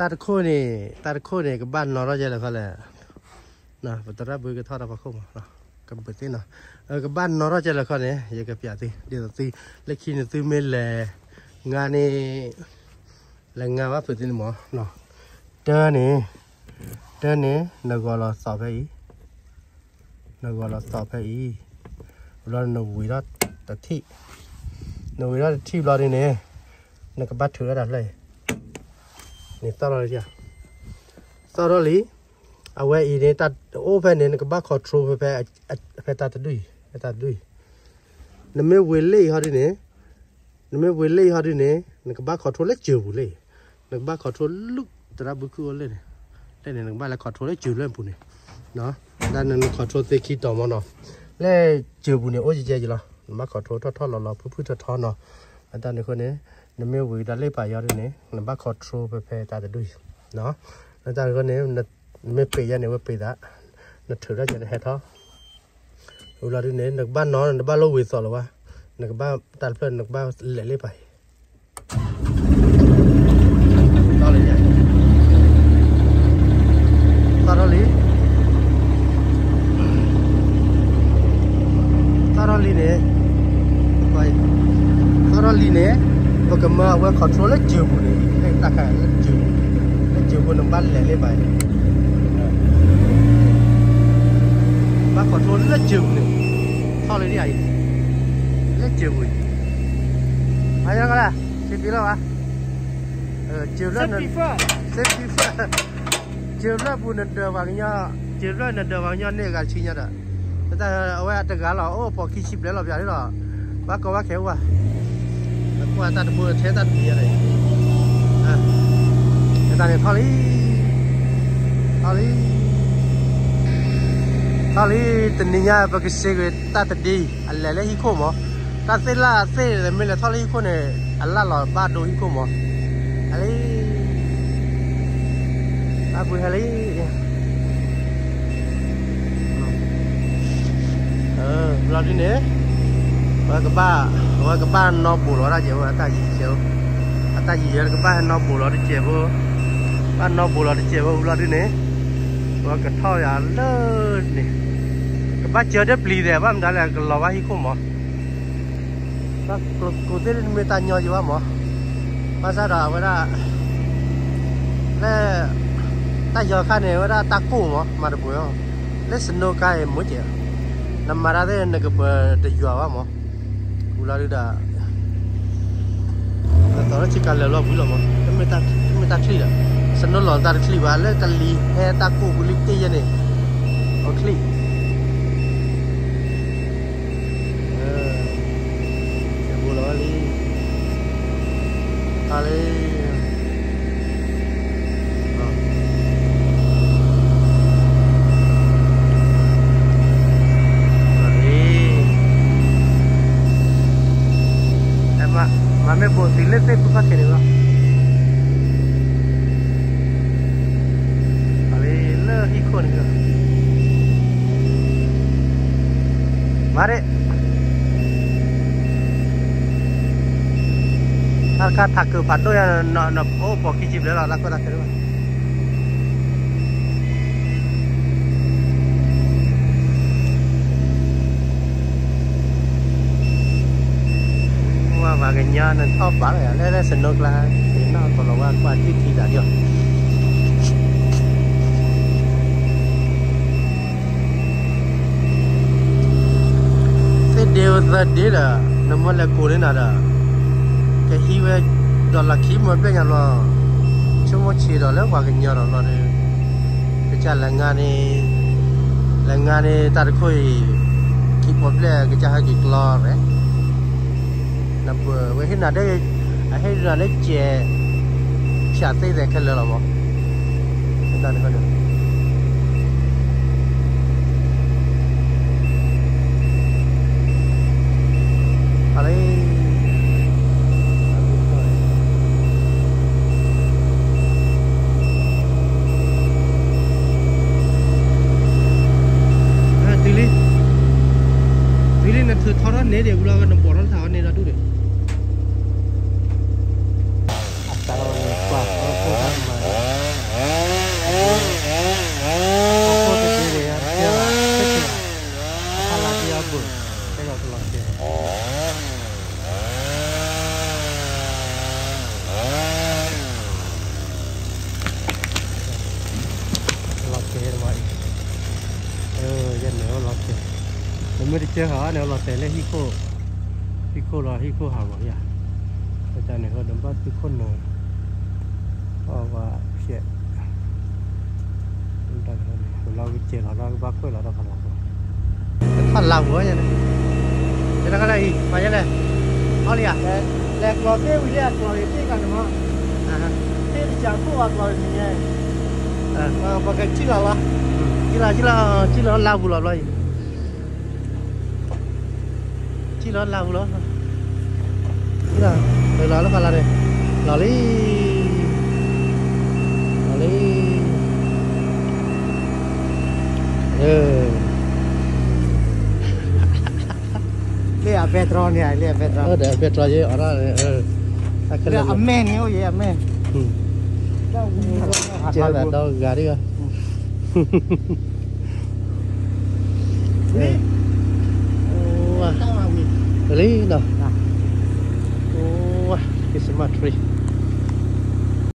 တၢ်တခိၣ်န့ၣ်, တၢ်တခိၣ်န့ၣ် ကဘၣ်နီၣ်ထီၣ်ကဲလၢာ်ခီလဲၣ်, ပသရၣ်ဘုကထီၣ်တၢ်ဖီခိၣ်မး, ကဘုးသ့ၣ်နီၤ, ကဘၣ်နီၣ်ထီၣ်ကဲလၢာ်ခီန့ၣ် ယကပျးသု ဒ်သိးသု လၢခံန့ၣ်သုမ့ၢ်လဲၤငါန့ၣ်, လဲၤငါဘၣ်ဖုးသ့ၣ်န့ၣ်မး, တၢန့ၣ်, တၢန့ၣ် နဂီၤလီၤသီးဖဲအံၤ နဂီၤလီၤသီးဖဲအံၤ, ဘျီနဝံၤထီၣ်တထံၣ်, နဝံၤထီၣ်တထံၣ်ဘျီဒ်န့ၣ်, နကဘၣ်ထုးထီၣ်တၢ်ဖျၢၣ်အံၤ, န့ၣ်သီၣ်ထီၣ်လံ, သီၣ်ထီၣ်လံ, အဝဲအံၤန့ၣ် တၢ်အိၣ်ဖဲန့ၣ် နကဘၣ် control ဖဲ, ဖဲတၢ်တဒူၣ်အံၤ, ဖဲတၢ်တဒူၣ်အံၤ, နမ့ၢ်ဝံၤလၢအံၤဟီဒ်န့ၣ်, နမ့ၢ်ဝံၤလၢအံၤဟီဒ်န့ၣ်, နကဘၣ် control လၢစၢၤပူၤလၢအံၤ, နကဘၣ် control လၢသရၣ်ဘုခုအိၣ်လၢန့ၣ်, လၢန့ၣ် နကဘၣ်လဲၤ control လၢစၢၤဖျၢၣ်ပူၤန့ၣ်, တၢ်နန control သ့ခံတီၤမးနီၤ, လၢစၢၤပူၤန့ၣ် အိၣ်ကဲကဲယံၤလီၤ, နဘၣ် control ထီၣ်ထီၣ်လီၤလီၤ ဖုၣ်ဖုၣ်ထီၣ်ထီၣ်နီၤ, အတၢ်န့ၣ်အဃိန့ၣ်, နမ့ၢ်ဝံၤဒီးလ့ၣ်ပာ်ယီၤဒ်န့ၣ် နဘၣ် control ဖဲဖဲတၢ်တဒူၣ်အံၤ, လၢတၢ်န့ၣ်အဃိန့ၣ်, နမ့ၢ်ပ့းယဲန့ၣ် ဝဲပ့းသး, နထုးထီၣ်ကဲနဟဲထီၣ် ဝံၤလီၤဒ်န့ၣ် နကဘၣ်နီၣ် နတဘၣ်လိၣ်ဝံၤသီးလၢၤဘၣ်, နကဘၣ်တၢ်တဖျၢၣ် နကဘၣ်လဲၤလ့ၣ်ပာ်အံၤ, သီၣ်လံ, သီၣ်ထီၣ်လံ, သီၣ်ထီၣ်လံန့ၣ်, သီၣ်ထီၣ်လံန့ၣ်, ပကမၢအဝဲ control လၢစၢၤပူၤန့ၣ်, လၢစၢၤပူၤ, လၢစၢၤပူၤနဘၣ်လဲၤလ့ၣ်ပာ်အံၤ, ဘၣ် control လၢစၢၤပူၤန့ၣ်, ထီၣ်လံဒ်အံၤ, လၢစၢၤပူၤအံၤ, အညါကလၢ, စ့ပံလီၤဘၣ်, စၢၤဖျၢၣ်, စ့ပံ, စၢၤဖျၢၣ်ပူၤနဒၢးပှၤကညီ, စၢၤဖျၢၣ်နဒၢးပှၤကညီန့ၢ်အဂၤတဆံညါဒီး, အဝဲအတဂၤလီၤ အိၣ်ပိာ်ခံဆံဘျဲၣ်လီၤပျးန့ၣ်လီၤ, ဘၣ်ကီဘၣ်ခဲအိၣ်ဘၣ်, အကွၢ်တၢ်တဘိထဲတၢ်တမံၤယါန့ၣ်, တၢ်န့ၣ်ထီၣ်လံ, ထီၣ်လံ, ထီၣ်လံ, တနံၤညါပကစ့ကွံာ်တၢ်တဒ့အံၤ အလဲၤလၢဟံၣ်ခိၣ်မး, တၢ်သ့ၣ်လၢ်သ့ၣ်မ့ၢ်လဲၤထီၣ်လၢဟံၣ်ခိၣ်န့ၣ် အလၢ်လီၤဘၣ်ဒိဟံၣ်ခိၣ်မး, ဟဲလံ, တၢ်ပှ့ၤဟဲလံ ဘျီဒ်န့ၣ်, ဝဲကဘၣ်, အဝဲကဘၣ်နီၣ်ဘူးလီၤတၢ်ကဲးဖိ အတၢ်ယံၤယဲ, အတၢ်ယံၤယဲကဘၣ်ဟဲနီၣ်ဘူးလီၤတကဲးဖိ, ဘၣ်နီၣ်ဘူးလီၤတကဲးဖိဘျီဒ်န့ၣ်, ဝဲကထီၣ်ယၤလၢန့ၣ်, ကဘၣ်စၢၤတပျံၤသဲး ဘၣ်မတၤလဲၣ် ကလီၤဘၣ်ဟံၣ်ခိၣ်မး, ကိးသ့ၣ်မ့ၢ်တၢ်ညီယံၤဘၣ်မး, ဘၣ်ဆၣ်ဒီးအဝဲဒၣ် လၢ တၢ်ယီၤခါန့ၣ် အဝဲဒၣ်တၢ်ကိၢ်မး မၤတပှဲၤအီၤ, လၢ snow ခါအံၤ မိၢ်ကဲး, နမၤတၢ်သ့ၣ် နကပၤတယွၤဘၣ်မး, ဝံၤလီၤဒုဒီး အသီလၢဆ့ကၤလၢာ်လီၤဝံၤလီၤမး, တမ့ၢ်တၢ်ချံၣ်ဒီး snow လီၤတၢ်တချံၣ်ဘၣ် လၢကလံၤဟဲတၢ်ကိၢ်ပူၤလံတ့ၢ်ယဲန့ၣ်, အချံၣ် ဘိလီၤလံ, ဟါလံ, မၤမ့ၢ်ဘိးသံလၢသ့ၣ်ဖုခီၣ်ထံးန့ၣ်လီၤ, ဟါလံလၢဟံၣ်ခိၣ်န့ၣ်လီၤ, မၤဒ့ၣ် တၢ်တခါထးကၢၤဖးဒိၣ်ယါ နအိၣ်ပိာ်ခံဆံဘျဲၣ်လီၤ တၢ်ကီတၢ်ခဲဒိၣ်ဘၣ်, ပှၤကညီနထီၣ်ဘၣ်လီၤယၤ လၢလၢ snow ကျါ က့ၤနီၣ်ကလီၤဝါကွၢ်ထံၣ်ထံသးဒ်အီၤ သ့ၣ်ဒ့ဝဲသၢဒ့ဒီး နမ့ၢ်လဲၤကိးန့ၢ်နၤဒီး ကဟံးဝဲ dollar ခံမၢဘျဲၣ်ညါဘျီ, ဆိကမိၣ်ဆံးဒီးလၢပှၤကညီဒီးဘျီဒီး ကစၢ်လဲၤငါန့ၣ် လဲၤငါန့ၣ် တၢ်တခိၣ်အံၤ ခံပီဘျဲၣ် ကစၢ်ဟဲက့ၤကျီရဲၣ် နပှၤဝဲဟ့ၣ်နၤဒ် အဟ့ၣ်နၤလၢကဲး ဖၠးသ့ၣ်သဲးခဲလၢာ်လီၤမး, တၢ်တခါန့ၣ် အလံ တုၤလံ တုၤလံ နထုးထီထီၣ်န့ၣ်ဒံး ဝံၤလီၤနဘီၣ်ထီၣ်တထးအီၤန့ၣ်ဒီးဒူၣ်ဒံး အသးလီၤန့ၣ် ပှၤဖီခိၣ်တၢ်မၤ မ့ၢ်တကဲဃာ်န့ၣ် လီၤတဲာ်လၢဟံၣ်ခိၣ်, ဟံၣ်ခိၣ်လီၤ ဟံၣ်ခိၣ်ဟးဂီၤယၤ, အတၢ်န့ၣ်ဟဲဒီးဘၣ်သုခိၣ်နၢၤ, အဝဲဖျဲး, တၢ်န့ၣ် လီၤကစဲးလီၤ လီၤကဘၣ်ကွဲးလီၤတၢ်ဖးလီၤ, ဖးလီၤဝဲယၤန့ၣ်, တခါလၢအံၤ မၤယဲလဲၣ်, အီလံယၤ, လဲၤကျီသ့ၣ်ဝံၤလၢအကျီၤန့ၣ်သ့ၣ်ကန့ၣ်မး, သ့ၣ်တစးခိၣ်အကျီၤန့ၣ်, ပကစံၣ်လီၤလီၤ, စံၣ်လီၤ စံၣ်လီၤ စံၣ်လီၤလါပူၤလီၤဘျီအံၤ ထံၣ်လီၤလၢပူၤလီၤ, လီၤလၢဖးလၢ်န့ၣ်, လီၤလံ, လီၤလံ, လၢအပဲတြီန့ၣ်, လၢအပဲတြီ, ဒီးအပဲတြီယဲအီၤဒၣ်န့ၣ်, လၢအမဲာ်န့ၣ်အိၣ်ယဲအမဲာ်, ကဲသးဒီဂၤဒ်ဂၤ လံနီၤ, Christmas tree